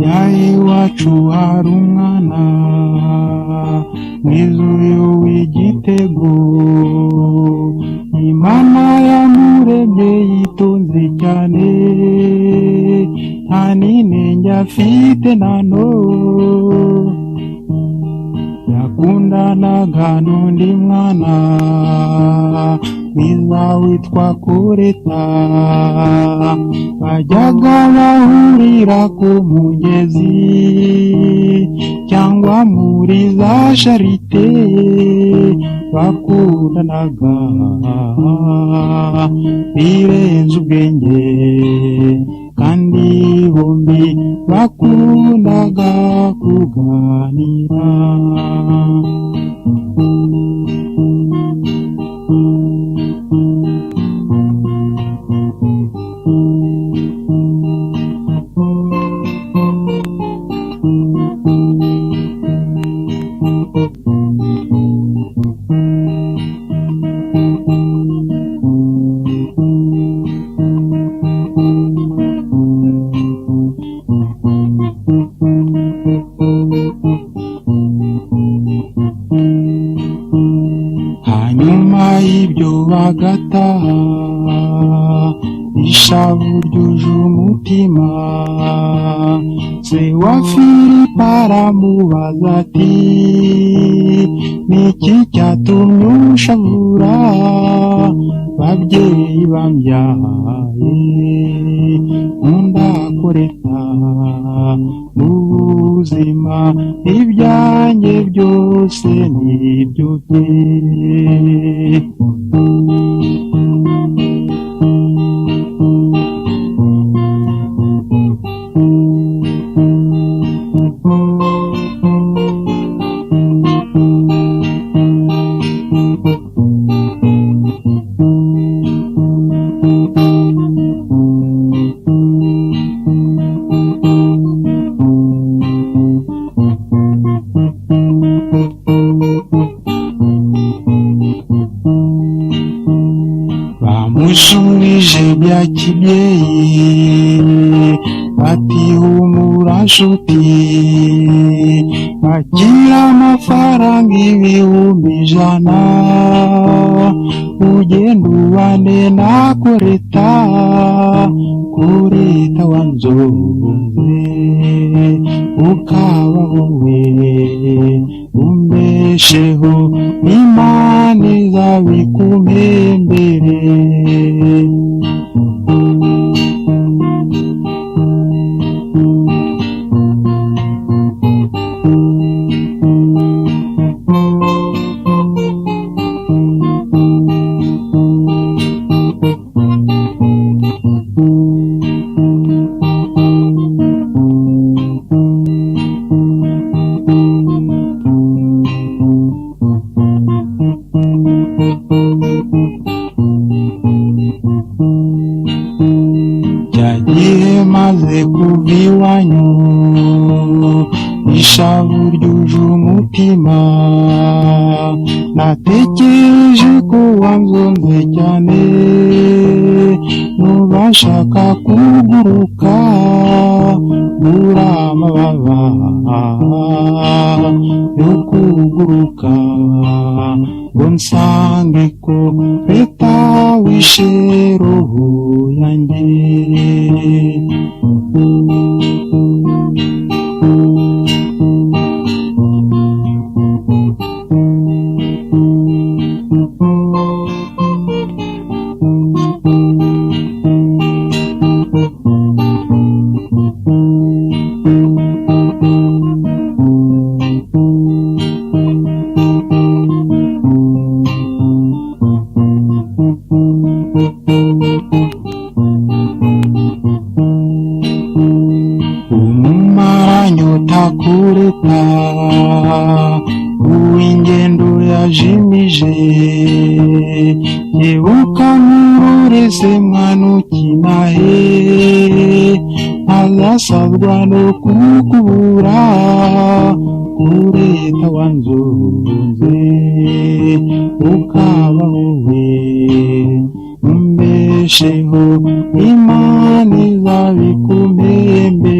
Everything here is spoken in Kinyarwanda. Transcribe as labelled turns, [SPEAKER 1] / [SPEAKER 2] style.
[SPEAKER 1] Inaha iwacu hari umwana mwiza uyu w'igitego, Imana yamuremye yitonze cyane, nta n'inenge afite na nto. Yakundanaga n'undi mwana mwiza witwa Kureta, bajyaga bahurira ku mugezi cyangwa muri za Charité. Bakundanaga birenze ubwenge, kandi bombi bakundaga kuganira. Hanyuma y'ibyo bagataha, ishavu ryuje umutima. Se wa Filipo aramubaza ati: "Niki cyatumye ushavura?" "Babyeyi bambyaye, nkunda Kureta mu buzima, ibyanjye byose nibyo bye." Bamushubije bya kibyeyi bati: "Humura nshuti, akira amafaranga 100,000, ugenda ubane na Kureta. Kureta wanzoze ukaba wowe umbesheho, Imana izabikumpembere." Cya gihe maze kuva iwanyu, ishavu ryuje umutima, natekereje ko wanzonze cyane, numva nshaka kuguruka, mbura amababa yo kuguruka ngo nsange ko leta wishe roho yanjye. Umumaranyota Kureta uw'ingendo yajimije, kebuka nkurorese mwana ukina he, ntazasazwa no kukubura. Kureta wanzunze ukaba wowe umbesheho, Imana izabikumpembere.